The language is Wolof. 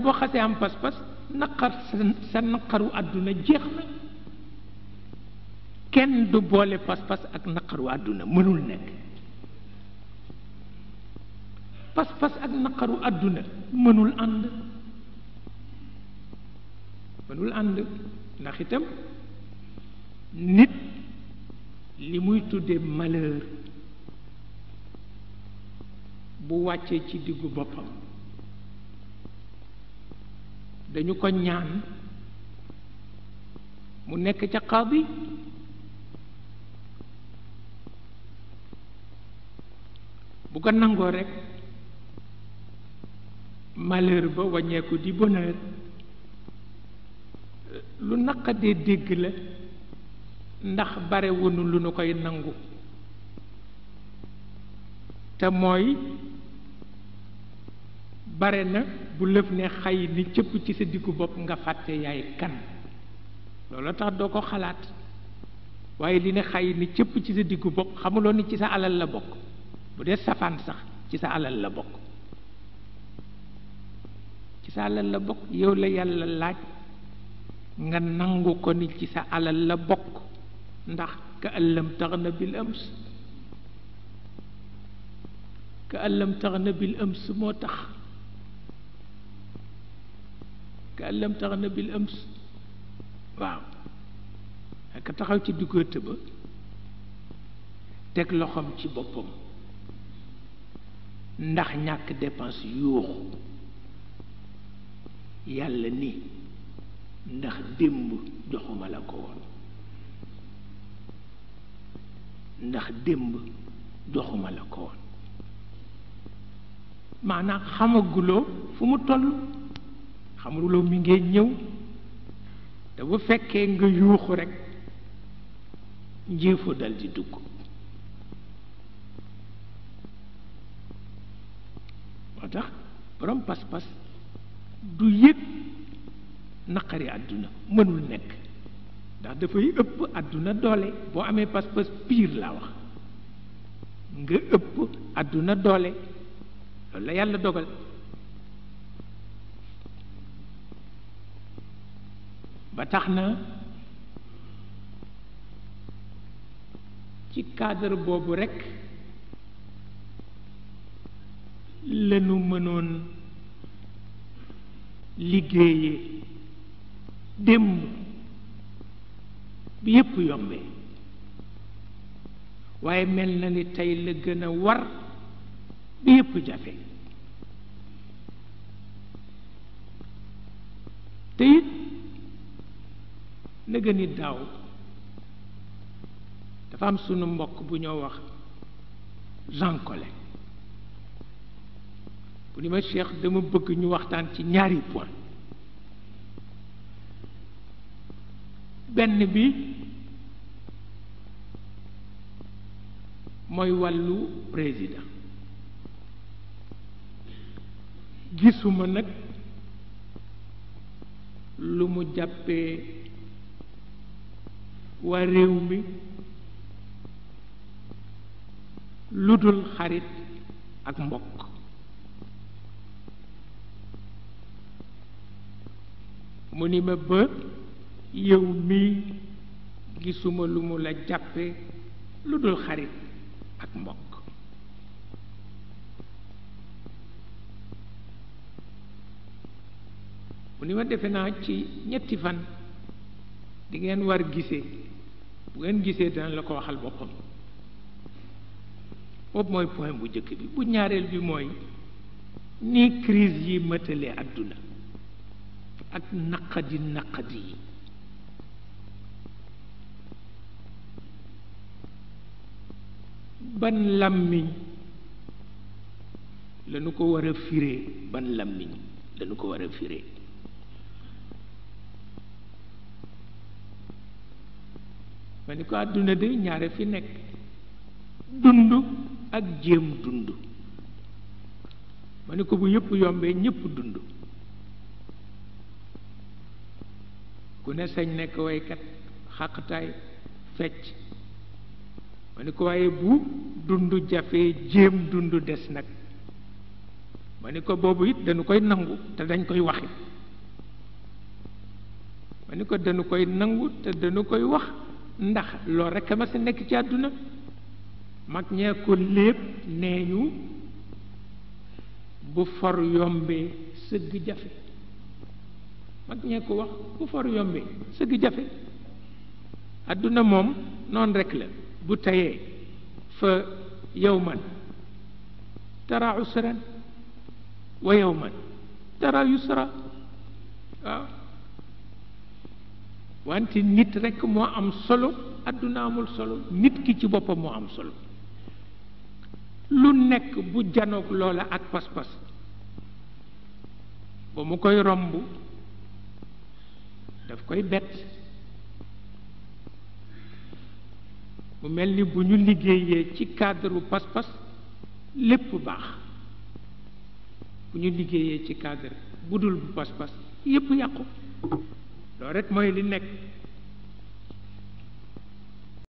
boo xasee am pas-pas naqar sa naqaru àdduna jeex na. kenn du boole pas-pas ak naqaru àdduna mënul nekk. pas-pas ak naqaru àdduna mënul ànd. mënul ànd ndax itam nit li muy tudde malheur bu wàccee ci diggu boppam dañu ko ñaan mu nekk ca qaadi bu ko nangoo rekk malheur ba wàññeeku di bonheur. lu naqadee dégg la ndax bare wonu lu nu koy nangu te mooy bare na bu lëf ne xay ni cëpp ci sa diggu bopp nga fàtte yaay kan loolu tax doo ko xalaat waaye li ne xay ni cëpp ci sa diggu bopp xamuloo ni ci sa alal la bokk bu dee safaan sax ci sa alal la bokk ci sa alal la bokk yow la yàlla laaj nga nangu ko ni ci sa alal la bokk ndax ka allam taxna bil ams ka allam taxna bil ams moo tax ka allam taxna bil ams waaw ka taxaw ci diggante ba teg loxoom ci boppam ndax ñàkk dépense yuuxu yàlla ni ndax démb joxuma la ko woon ndax démb joxuma la ko woon maanaam xamaguloo fu mu toll xamaguloo mi ngee ñëw te bu fekkee nga yuuxu rekk njiifu dal di dugg moo tax borom pas-pas du yëg naqari àdduna mënul nekk ndax dafay ëpp àdduna doole boo amee pas-pas piir laa wax nga ëpp àdduna doole loolu la yàlla dogal ba tax na ci cadre boobu rekk lanu mënoon liggéeyee démb bi yépp yombee waaye mel na ni tey la gën a war bi yépp jafe te it na gën a daaw dafa am sunu mbokk bu ñoo wax Jean Collin bu ni ma Cheikh dama bëgg ñu waxtaan ci ñaari point benn bi mooy wàllu président gisuma nag lu mu jàppee waa réew mi lu dul xarit ak mbokk mu ni ma ba yow mii gisuma lu mu la jàppe lu dul xarit ak mbokk mu ni ma defe naa ci ñetti fan di ngeen war gisee bu ngeen gisee dana la ko waxal boppam boobu mooy point bu njëkk bi bu ñaareel bi mooy ni crise yi mëtale àdduna ak naqadi yi ban làmmiñ lañu ko war a firee ban làmmiñ lañu ko war a firee ma ni ko àdduna de ñaare fi nekk dund ak jéem dund ma ni ko bu yëpp yombee ñëpp dund ku ne sañ nekk waykat xaqtaay fecc ma ni ko waaye bu dund jafee jéem dund des nag ma ni ko boobu it dañu koy nangu te dañ koy waxit ma ni ko dañu koy nangu te dañu koy wax ndax loolu rekk ma sa nekk ci àdduna mag ñee ko lépp nee ñu bu for yombee sëgg jafe mag ñee ko wax bu for yombee sëgg jafe àdduna moom noonu rekk la bu tayee fa yawman tara usran wa yawman tara yusra waaw wante nit rekk moo am solo àdduna amul solo nit ki ci boppam moo am solo lu nekk bu janoog loola ak pas-pas ba mu koy romb daf koy bett mu mel ni bu ñu liggéeyee ci cadre pas-pas lépp baax bu ñu liggéeyee ci cadre bu dul bu pas-pas yépp yàqu loolu rek mooy li nekk